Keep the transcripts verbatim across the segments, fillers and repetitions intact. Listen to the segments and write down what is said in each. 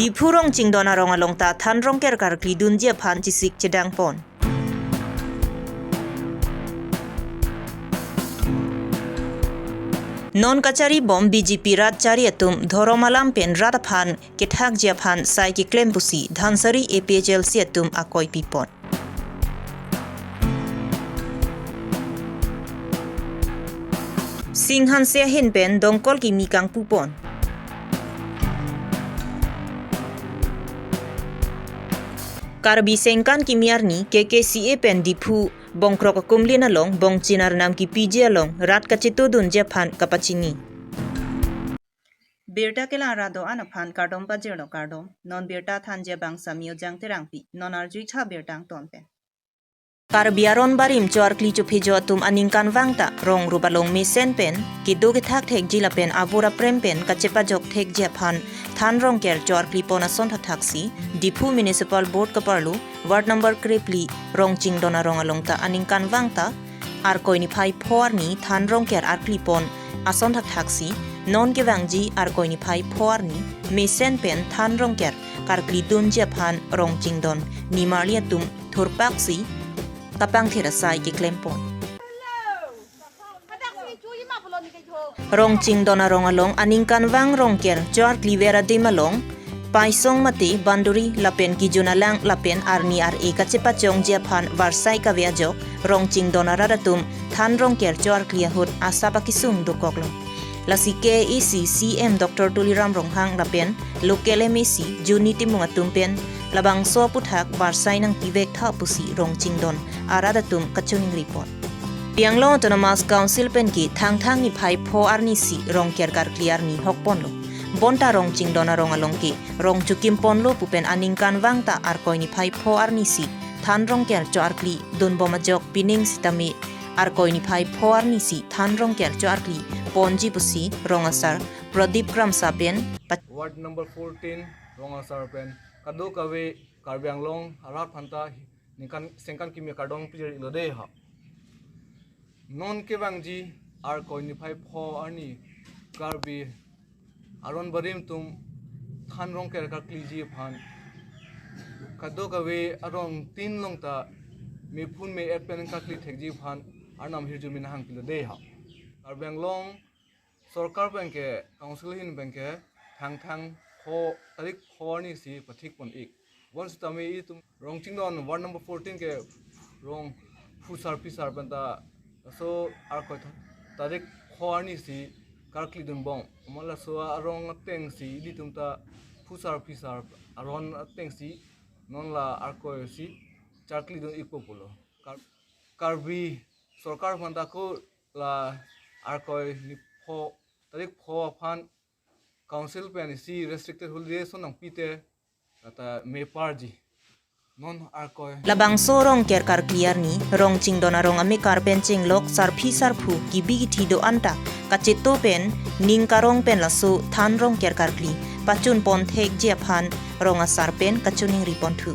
Diphu Rongchingdon arong along ta than rongker karkli dunji aphan chesik chedang pon. Non kachari bom B J P rat chari atum dhorom alam pen rat aphan kethakji aphan sai keklem pusi Dhansiri A P H L C atum akoi pipon. Singhanse ahin pen dongkol kimi kangpupon. Karbi Sengkan kimi arni K K C A pen Diphu Bongkrok akumlin along bongchin arnam kipiji along rat kachetodunji aphan kapachini. Birta kelang ra do-an aphan kardom pajirlo, kardom. Non birta thanji abang Samio Jang Terangpi. Non arjutha birta angton pen. Karbi aron barim choarkli chophejo atum aningkanvang ta rong rup along mesen pen kedo kethak thekji lapen abur aprem pen kachepajok thekji aphan than rongker choarkli pon ason thakthaksi Diphu Municipal Board kaparlo ward number krephli Rongchingdon arong along ta aningkanvang ta Arkoi niphai pho arni than rongker arkli pon ason thakthaksi non kevangji Arkoi niphai pho arni mesen pen than rongker karkli dunji aphan Rongchingdon nimarli atum thurpaksi kapangthir asai keklem pon. Rongchingdon arong along aningkanvang rongker choarkli ver adim along Paisong mate Banduri lapen Kijun alang lapen arni ar-e kachepachongji aphan varsai kave ajok Rongchingdon arat atum than rongker choarkli ahut asap akisung dokoklo. Lasi K A A C C M Doctor Tuliram Ronghang lapen local M A C Juni Timung atum pen labangso aputhak varsai nangpivek tha pusi Rongchingdon arat atum kachiningri pon. Karbi Anglong Autonomous Council pen ke Thangthang niphai pho arnisi rongker karkli arni hokponlo. Bonta Rongchingdon arong along ke rong chokim ponlo pu pen aningkanvang ta Arkoi niphai pho arnisi than rongker choarkli dunbom ajok pining sitame Arkoi niphai pho arnisi than rongker choarkli ponji pusi rong asar Pradip Kramsa pen pa- Ward number fourteen rong asar pen kadokave Karbi Anglong arat aphanta ningkan sengkan kimi kardom pajirlo dei ha. Non kevangji Arkoi niphai pho arni Karbi aron barim atum than rongker karkliji aphan kadokave arong tin along ta mephun me-et pen karkli thekji aphan arnam hirjume nang hangpilo dei ha. Karbi Anglong sorkar pen ke, council ahin pen ke, Thangthang pho, tarik pho arnisi pathik pon ik. Bonsitame itum Rongchingdon ward number fourteen ke rong phusar phisar pen ta laso Arkoi tha-, tarik pho arnisi karkli dunbom. Amat laso arong atengsi ilitum ta phusar phisar aron atengsi non la Arkoi si charkli dun ikpo pulo. Kar-, Karbi sorkar aphanta ko la Arkoi ni pho, tarik pho aphan council pen isi restricted holiday ason nangpi te lata meparji. Non Arkoi. Labangso rongker karkli arni Rongchingdon arong amekar pen chenglok sarpi sarpo kibi kithi do-an ta kacheto pen ning karong pen laso than rongker karkli pachun pon thekji aphan rong asar pen kachiningri ponthu.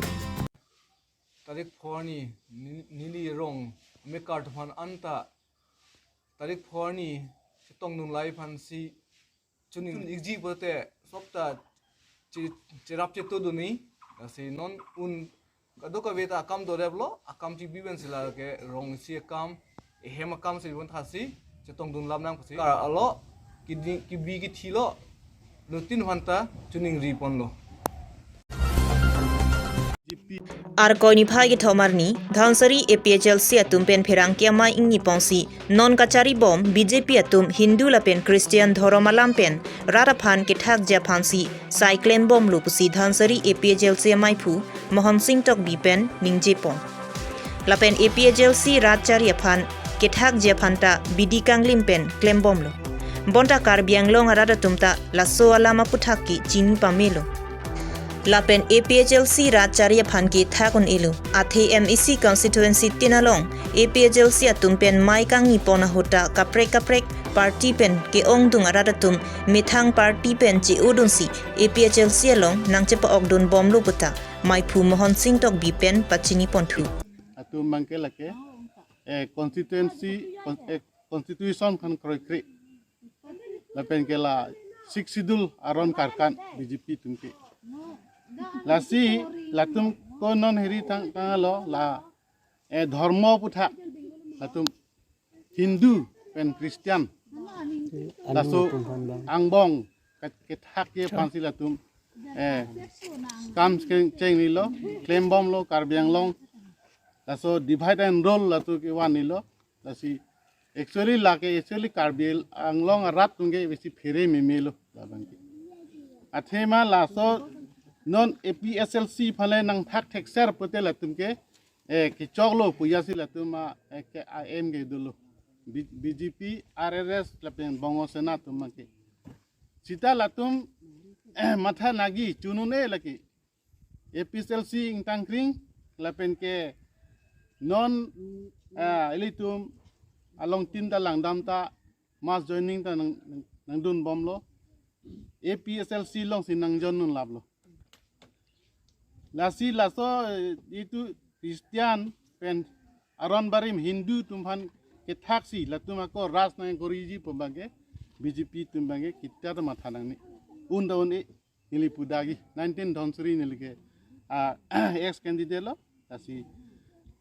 Tarik pho arni ni-, neli rong amekar atum aphan anta tarik pho arni chetongdun lai aphansi chining ikji pulote sopta che-, cherap chetodunji. Lasi non un kadokave ta akam doreplo, akam chibi pen si lake rong isi akam, ehem akam si bon thasi chetongdun lam nang pusi. Kar alo, kidi-, kibi kithilo, latum aphanta chiningri ponlo. Arkoi niphai kethom arni, Dhansiri A P H L C atum pen pherangke amei ingni ponsi, non kachari bom B J P atum Hindu lapen Christian dhorom alam pen rat aphan kethakji aphansi sai klembomlo pusi Dhansiri A P H L C ameiphu Mohan Singh Tokbi pen ningje pon. Lapen A P H L C rat chari aphan kethakji aphanta bidi kanglim pen klembomlo. Bonta Karbi Anglong arat atum ta laso alam aputhak ke chini pamelo. Lapen A P H L C rat chari aphan ke thak un-elo. Athe M A C constituency tin along A P H L C atum pen mei kangni pon ahut ta kaprek kaprek party pen ke-ongdung arat atum methang party pen che-odunsi A P H L C along nangchepa-okdun bomlo puta meiphu Mohan Singh Tokbi pen pachini ponthu. Atum abang ke lake, eh, constituency, con-, eh, constitution aphan kroikre. Lapen ke la Sixth Schedule aron karkan B J P atum ke. Lasi latum ko non heri tang tanglo la, eh, dhormo aputhak latum Hindu pen Christian laso angbong ke- kethak ke aphansi latum, eh, kam cheng- chenglilo, klembomlo Karbi Anglong. Laso divide and rule latum kevanlo. Lasi actually lake actually Karbi Anglong arat atum ke besi phere memelo labang ke. Athema laso non A P H L C aphan le nangthak thekser pute latum ke, eh, kechoklo pu jasi latum a, eh, ke aim ke dolo. B- B J P, R S S lapen Bongo Sena atum abang ke. Sita latum matha nangji chunune lake A P H L C ingtangkring lapen ke non, ah, ilitum along tin ta langdam ta mass joining ta nang- nang- nangdunbomlo. A P H L C alongsi nang join dunlaplo. Lasi laso, eh, itum Christian pen aron barim Hindu atum aphan kethaksi latum ako ras nangkoriji pu abang ke B J P atum abang ke kita ta matha nangne. Un ta un-e, neli pudagi nineteen Dhansiri neli ke, ah, ex candidate lo, lasi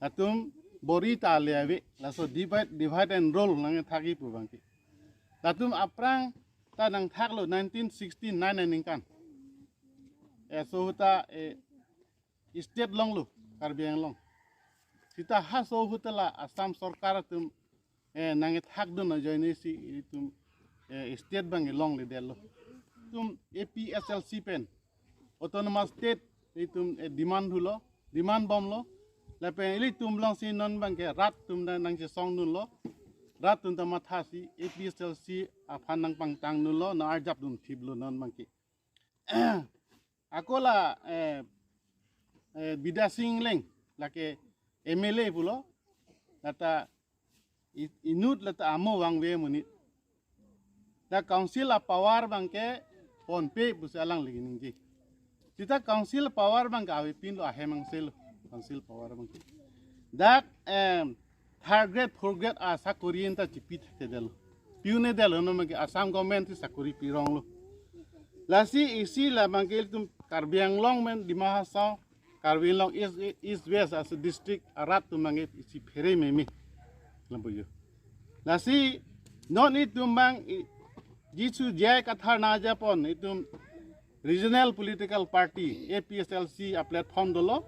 latum bor-i ta ale ave, laso divide, divide and rule nangkethakji pu abang ke. Latum aphrang ta nangthaklo nineteen sixty-nine aningkan. Eso ahut ta, eh, state longlo Karbi Anglong. Sita haso ahut ta la Assam sorkar atum, eh, nangkethakdun ajoine si itum, eh, state abang longledetlo. Itum A P H L C pen autonomous state itum, eh, demand thulo, demand bomlo. Lapen ilitum alongsi non abang ke rat atum ta nangchesongdunlo. Rat atum ta mathasi A P H L C aphan nangpangtangdunlo, nang-arjapdun thiplo non abang ke. Ako la, eh, eh, Bidya Sing Engleng lake M L A pulo, lata i- inut lata amo vangve amonit. Dak council apower abang ke ponpe pusi alangli ningje. Sita council apower abang ke avepinlo, ahem angselo council apower abang ke. Dak, em, third grade, fourth grade asakori anta chipi thekthedetlo. Piunedetlo, non abang ke Assam government si sakori pironglo. Lasi isi labang ke itum Karbi Anglong pen Dima Hasao, Karbi Anglong East, East West aso district arat atum abang ke isi phere meme. Lampuyo. Lasi non itum abang i- jisu J I Kathar nangajapon itum regional political party A P H L C aplatform dolo.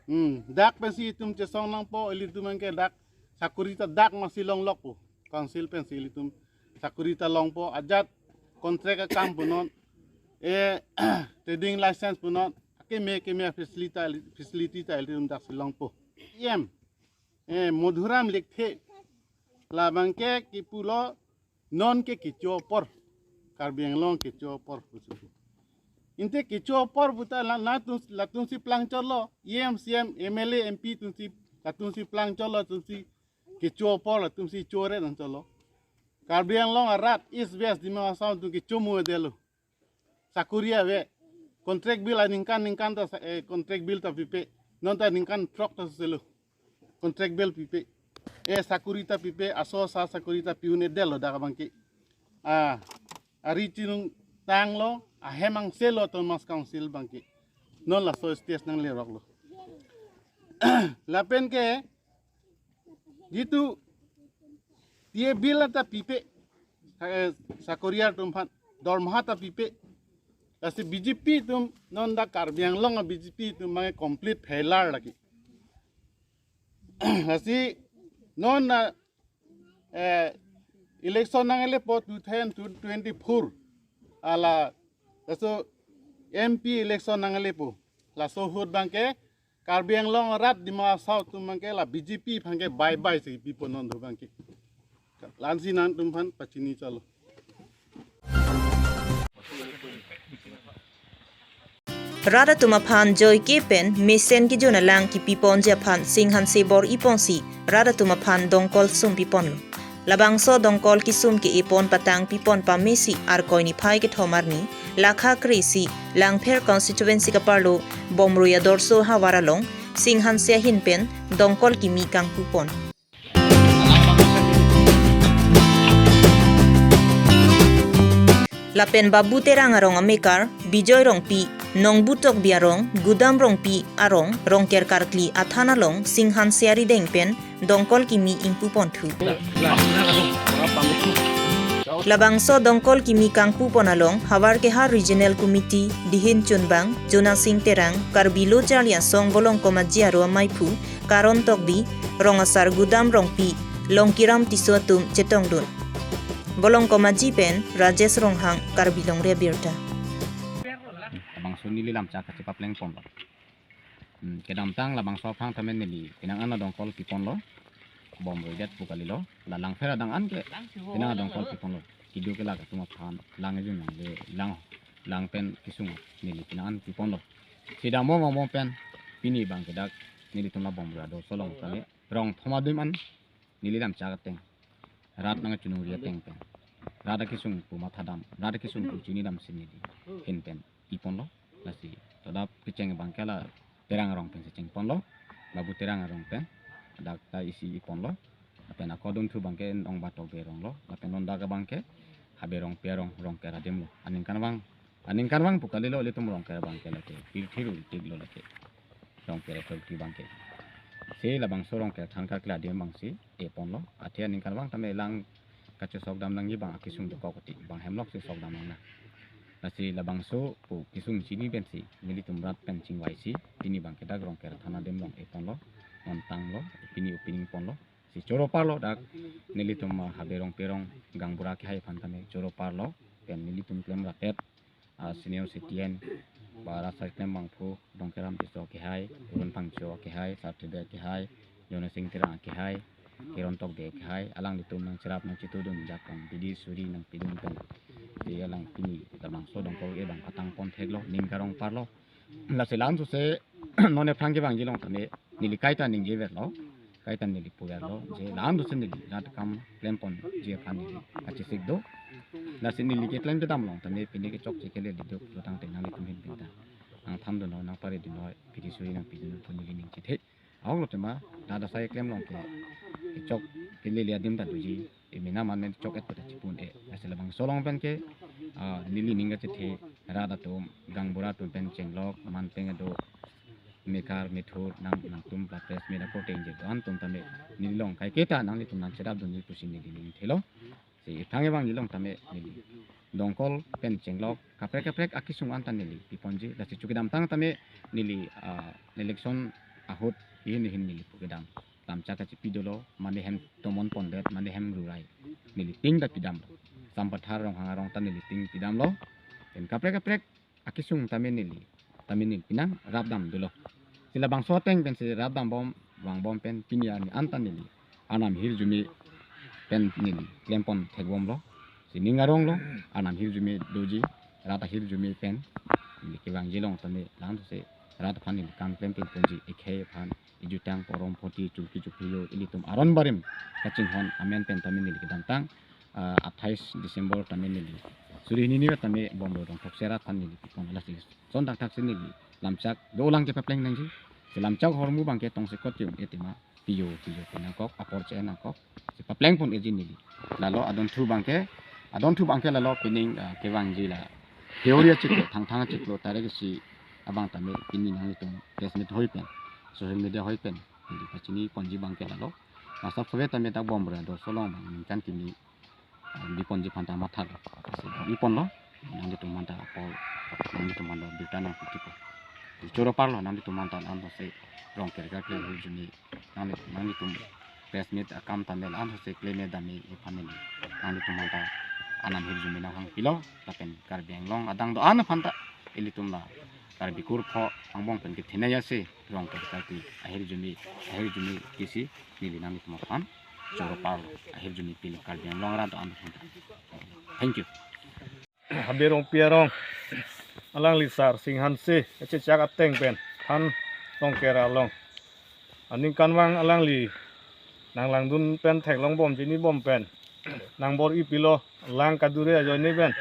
Hmm, dak pensi itum chesong nangpo, ilitum abang ke dak sakori ta dak masi longlokpo. Council pensi ilitum sakori ta longpo, ajat contract akam punon, eh, trading license punon, akeme keme facility, facility ta ilitum daksi longpo. E M, eh, Madhuram Lekthe labang ke kipulo non ke kecho apor, Karbi Anglong kecho apor pusi. Ante kecho apor puta la- latum, latumsi plangchotlo, E M, C E M, M L A, M P atumsi, latumsi plangchotlo, latumsi kecho apor, latumsi chore nangchotlo. Karbi Anglong arat East West Dima Hasao atum kecho mudelo. Sakori ave. Contract bill aningkan ningkan ta sa- eh, contract bill ta pipe. Non ta ningkan throk ta selo contract bill pipe. Eh, sakori ta pipe, aso asa sakori ta piunedetlo dak abang ke. Ah, ari chinung tanglo, ahem angselo autonomous council abang ke. Non laso stage nangleroklo. Lapen ke jitu P F bill ta pipe, eh, sakori atum aphan dormaha ta pipe. Lasi B J P atum non dak Karbi Anglong a B J P atum abang complete failure lake. Lasi non na, eh, election nanglepo two thousand twenty-four ala, laso M P election nanglepo. Laso ahut abang ke Karbi Anglong arat Dima Hasao atum abang ke la B J P aphan ke bye bye si pipo non do abang ke. La-ansi nangtum aphan pachini chalo. Rat atum aphan joike pen mesen kejun alang kipiponji aphan Singhanse bor-iponsi rat atum aphan dongkol sum piponlo. Labangso dongkol kesum ke-epon patang pipon pamesi Arkoi niphai kethom arni, lakha kre-isi Langpher constituency kaparlo Bomrui Adorsho havar along Singhanse ahin pen dongkol kimi kangpupon. Lapen Babu Terang arong amekar Bijoy Rongpi Nongbu Tokbi arong, Gudam Rongpi arong, Rongker karkli athan along Singhanse arideng pen Dongkol kimi ingpu ponthu. Labangso Dongkol kimi kangpu pon along Havar Kehar Regional Committee dihin chunbang Jonasing Terang, Karbi Lo Charli Asong Bolongkom Aji aro amaiphu Karon Tokbi, Rong Asar Gudam Rongpi, Longkiram Tisso atum chetongdun. Bolongkom Aji pen Rajesh Ronghang, Karbi Longri Abirta. Labangso neli lamchak kachepapleng ponlo. Hmm, kedamtang labangso aphrang tame neli penang an adongkol piponlo. Bom roidet pu kalilo. La langpher adang an ke penang adongkol piponlo. Kedo kelak atum aphan lang ejun lang le lang lang pen kesung neli penang an piponlo. Sida mo mo mo pen pini abang ke dak nelitum la bom roi ador solong tame rong thom adim an neli lamchak ateng. Rat nangchiningri ateng pen. Rat akesung pu mathadam, rat akesung pu chinidam si neli ahin pen piponlo. Lasi todap kecheng abang ke la Terang arong pen si chengponlo. Babu Terang arong pen. Dak ta isi piponlo. Lapen ako dunthu abang ke Nongba Tokbi arong lo. Lapen non dak abang ke Habe Rongpi arong, Rongker adim lo. Aningkanvang, aningkanvang pu kalilo, ilitum Rongker abang ke lake pirthe ru tik lo lake. Rongker athorpi abang ke. Si labangso Rongker than karkli adim abang si piponlo. Athe aningkanvang tame lang kachesokdam nangji abang akesung dokok oti, bang hemlok si sokdam nangnang. Lasi labangso pu kesung chini pen si nelitum rat pen chingvai si pini abang ke dak Rongker than adim along piponlo, montanglo, pini opening ponlo. Si choro parlo dak nelitum, ah, Habe Rongpi arong, Gaonbura akehai aphan tame choro parlo, pen nelitum klemratet, ah, senior citizen, ba rat asar klembangphu, Dongkiram Tisso akehai, Urun Phangcho akehai, Sarthe Bey akehai, Jonasing Terang akehai, Karon Tokbi akehai, alanglitum nangcherap nangchetudun jakong bidi suri nangpidun pen. Si alang pini labangso dongkol ke bang patang pon theklo, ning karong parlo. Lasi la-an sose non aphrang kevangji along tame neli kaita ningje verlo, kaita neli pu verlo, je la-an sose neli rat akam klemponji aphan neli kachesik do. Lasi neli keklem kedam along tame pini kechokche kele liduk lo tangte nanglitum ahin pinta nangthandunnon, nangparidunnon, pirthe suri nangpidun pu neli ning chethe. Ahok lo tema, rat asai klem along ke kechok kelele adim ta doji, emena man men chok et pu ta chipun e. Lasi labangso along pen ke, ah, neli ning kachethe, rat atum, Gaonbura atum pen chenglok, man pen kedo, mekar methur nang, nangtum la press meet akorte ingjir do-an atum tame neli along kaiketa nanglitum nangcherapdunji pusi neli ning thelo. Si ithang evangji along tame neli dongkol pen chenglok kaprek kaprek akesung anta neli piponji. Lasi chu kedamtang tame neli, ah, election ahut ihin ihin neli pu kedam lamchak kachepi dolo, mane hem tomon pondet, mane hem rurai, neli ting ta pidamlo. Sampathar Ronghang arong ta neli ting pidamlo. Pen kaprek kaprek akesung tame neli, tame neli penang rapdam dolo. Si labangso ateng pen si rapdam bom, vangbom pen pini arni anta neli Arnam ahirjume pen neli klempon thekbomlo. Si ning arong lo, Arnam ahirjume doji, rat ahirjume pen neli kevangji along tame la-an sose rat aphan neli kam klem pin ponji, ekhei aphan, ejutang porom photi chulki chupilo ilitum aron barim kachinghon amen pen tame neli kedamtang, ah, athais December tame neli suri hini ni tame bom roi dong thokse rat aphan neli pipon, lasi son thakthak si neli lamchak dolang kepapleng nangji. Si lamchak ahormu abang ke tongsekot ke un-e tema, piyo piyo penangkok, apor che-en nangkok, si papleng pon eji neli. Lalo adunthu abang ke, adunthu abang ke lalo pining, ah, kevangji la theory achiklo, thangthang achiklo, tarik isi abang tame pini nanglitum press meet hoi pen, social media hoi pen neli pachini ponji abang ke lalo. Masa sove tame dak bom roi ador solong abang ningkan kimi, ah, biponji aphanta mathalo. Lasi biponlo, nanglitum aphanta apor, nanglitum aphanta birta nangpi thupo. Choro parlo nanglitum aphanta la-an sose Rongker karkli ahirjume, nangli, nanglitum press meet akam tame la-an sose kleme dame iphan neli nanglitum aphanta Arnam ahirjume nanghangpilo, lapen Karbi Anglong adang do-an aphanta ilitum la Karbi kurpho angbong pen kethenei asi Rongker karkli ahirjume, ahirjume kisi neli nanglitum aphan choro parlo, ahirjume pilo Karbi Anglong arat do-an aphanta. Thank you. Habe Rongpi arong, alangli sar Singhanse kachechak ateng pen than Rongker along. Aningkanvang alangli nanglangdun pen theklongbom chinibom pen nangbor-i pilo, lang kadure ajoine pen.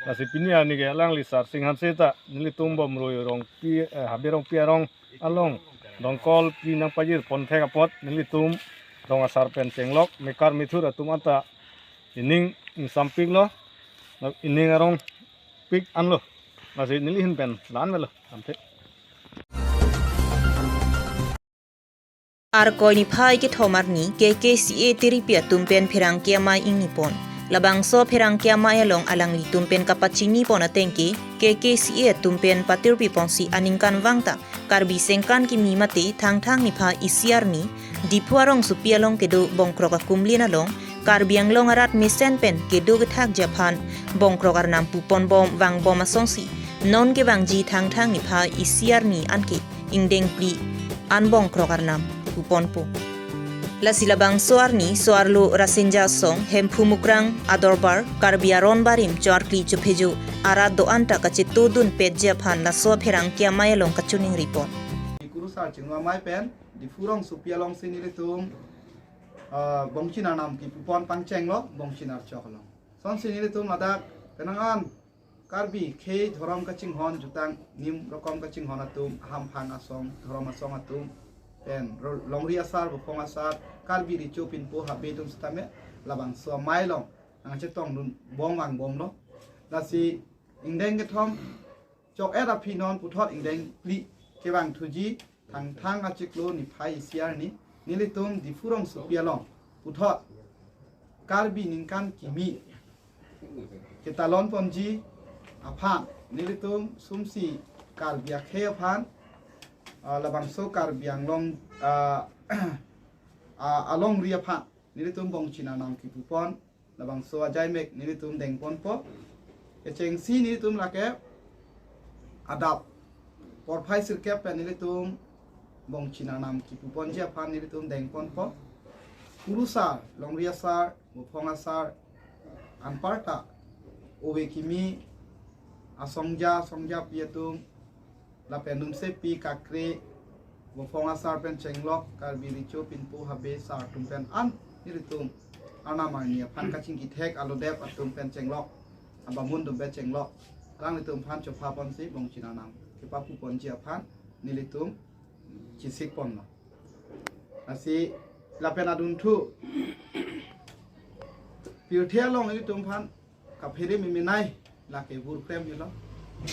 Lasi pini arni ke alangli sar Singhanse ta nelitum bom roi Rongpi, eh, Habe Rongpi arong along dongkol pi nangpajir pon thek apot nelitum Rong Asar pen chenglok mekar methur atum anta ining ingsampiklo, ining arongpik anlo. Lasi neli ahin pen la-an avelo, lamthe. Arkoi niphai kethom arni K K C A tiripi atum pen pherangke amei ingnipon. Labangso pherangke amei along alanglitum pen kapachinipon atengke K K C A atum pen patirpiponsi aningkanvang ta Karbi sengkan kimi mate Thangthang niphai isi arni Diphu arongsopi along kedo Bongkrok akumlin along Karbi Anglong arat mesen pen kedo kethakji aphan Bongkrok arnam puponbom vangbom asonsi non kevangji Thangthang niphai isi arni anke ingdeng phli an Bongkrok arnam puponpo. Lasi labangso arni so-arlo Rasinja Asong, Hemphu Mukrang Adorbar, Karbi Aron Barim, Choarkli Chophejo arat do-an ta kachetongdunpetji aphan laso pherangke amei along kachiningripon. Kurusar chinglu amei pen Diphu arongsopi alongsi nelitum, ah, Bongchin arnam kipupon pangchenglo, Bongchin archok along. Lasonsi nelitum ladak penang an Karbi khei dhorom kachinghon, jutang nim rokom kachinghon atum, ahamphang asong, dhorom asong atum pen ro-, longri asar, buphong asar, Karbi Recho Pinpo Habe atum sitame labangso amei along nangchetongdunbom vangbomlo. Lasi ingdeng kethom chok-et aphi non puthot ingdeng phli kevangthuji Thangthang achiklo niphai isi arni nelitum Diphu arongsopi along puthot Karbi ningkan kimi ketalonponji aphan nelitum sumsi Karbi akhei aphan, ah, labangso Karbi Anglong, ah, ah, alongri aphan nelitum Bongchin arnam kipupon labangso ajaimek nelitum dengponpo. Kechengsi nelitum lake adap porphai sirkep pen nelitum Bongchin arnam kipuponji aphan nelitum dengponpo. Kurusar, longri asar, buphong asar, anparta ove kimi asongja, songjapi atum, lapen numsepi kakre, buphong asar pen chenglok, Karbi Recho Pinpo Habe sar atum pen an nelitum arnam arni aphan kachingkithek alodep atum pen chenglok, abamun atum pen chenglok, alanglitum aphan chophaponsi Bongchin arnam kepapuponji aphan nelitum chesikponlo. Lasi lapen adunthu pirthe along ilitum aphan kaphere memenai lake vur krem helo.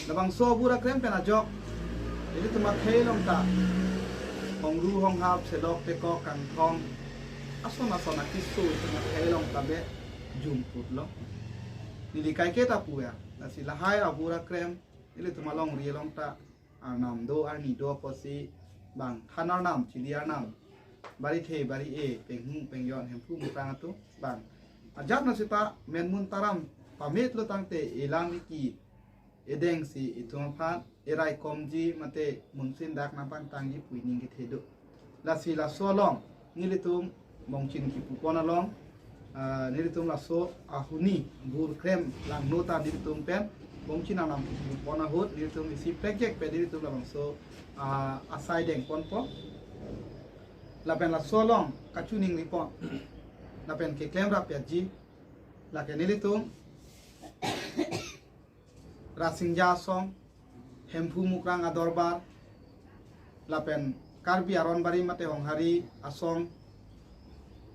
Labangso vur akrem pen ajok ilitum akhei along ta hongru honghap, selok tekok, kangthong ason ason akeso ilitum akhei along ta be jumputlo. Neli kaike ta pu ya, lasi lahai avur akrem ilitum alongri along ta arnam do, arni do apotsi bang than arnam, chili arnam, bari the, bari e, penghung, pengjon, Hemphu Mukrang atum bang ajat na sita menmun taram pametlo tangte elang iki edengsi itum aphan eraikomji mate munsin dak nangpangtangji pu ining kethe do. Lasi laso along nelitum Bongchin kipupon along, ah, nelitum laso ahuni vur krem langno ta nelitum pen Bongchin arnam kipupon ahut nelitum isi plekjek pen nelitum labangso, ah, asai dengponpo. Lapen laso along kachiningripon lapen keklem rapyatji lake nelitum Rasinja Asong, Hemphu Mukrang Adorbar, lapen Karbi Aron Barim mate Honghari Asong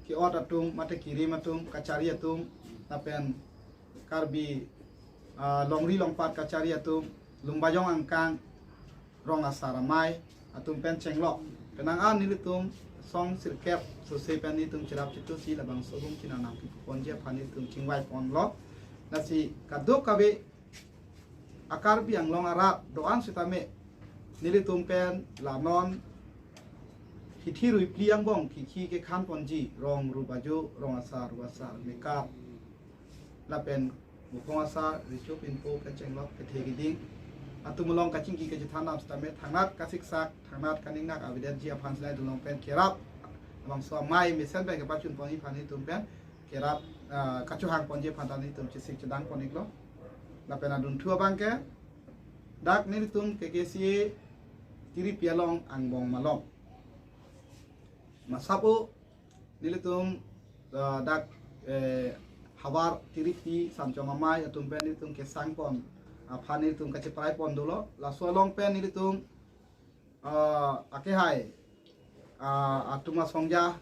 ke-ot atum mate kirim atum, kachari atum, lapen Karbi, ah, longri longpat kachari atum, Lumbajong angkang, rong asar amei atum pen chenglok. Penang an nelitum song sirkep sose pen nelitum cherap chetusi labangso Bongchin arnam kipuponji aphan nelitum chingvaiponlo. Lasi kadokave a-Karbi Anglong arat do-an sitame nelitum pen la non hithi rui phli angbong kiki kekhanponji rong rubajo, rong asar, ru asar, mekar, lapen buphong asar, Recho Pinpo kechenglok kethe keding atum along kachingki kachethan dam sitame thangnat kasiksak, thangnat kaningnak avedetji aphan si nelitum along pen kerap labangso amei mesen pen kepachunponji aphan nelitum pen kerap, ah, kachohangponji aphan ta nelitum chesik chedangpon iklo. Lapen adunthu abang ke dak nelitum K K C A tiripi along angbong malom. Masapo nelitum, ah, dak, eh, havar tiripi Sanchom amei atum pen nelitum kesangpon aphan nelitum kachepraipon dolo. Laso along pen nelitum, ah, akehai, ah, atum asongja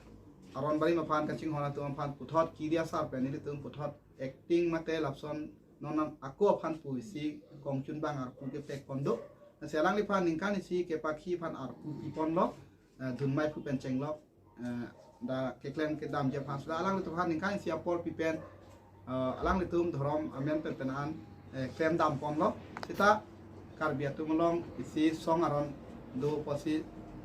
Aron Barim aphan kachinghon atum aphan puthot kiri asar pen nelitum puthot acting mate lapuson Non ako aphan pusi kongchun bang arpu kepek pon do. Lasi alangliphan ningkan isi kepakhi aphan arpu pi ponlo, eh, dunmai phu pen chenglok, eh, dak keklem kedamji aphan sula alanglitum aphan ningkan isi apor pi pen, eh, alanglitum dhorom amen pen pen an, eh, klem dam ponlo. Seta Karbi atum along isi song aron do pusi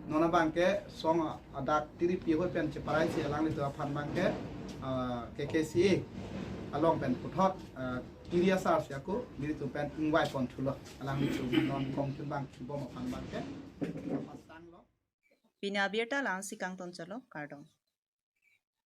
non abang ke song adak tiri pi ahoi pen cheparai si alanglitum aphan abang ke, ah, K K C A along pen puthot, ah, tiri asar si ako nelitum pen ingvai pon thulo, alanglitum non kongchun bang kibom aphan abang ke. Pini abirta la-ansi kangton chalo, kardom.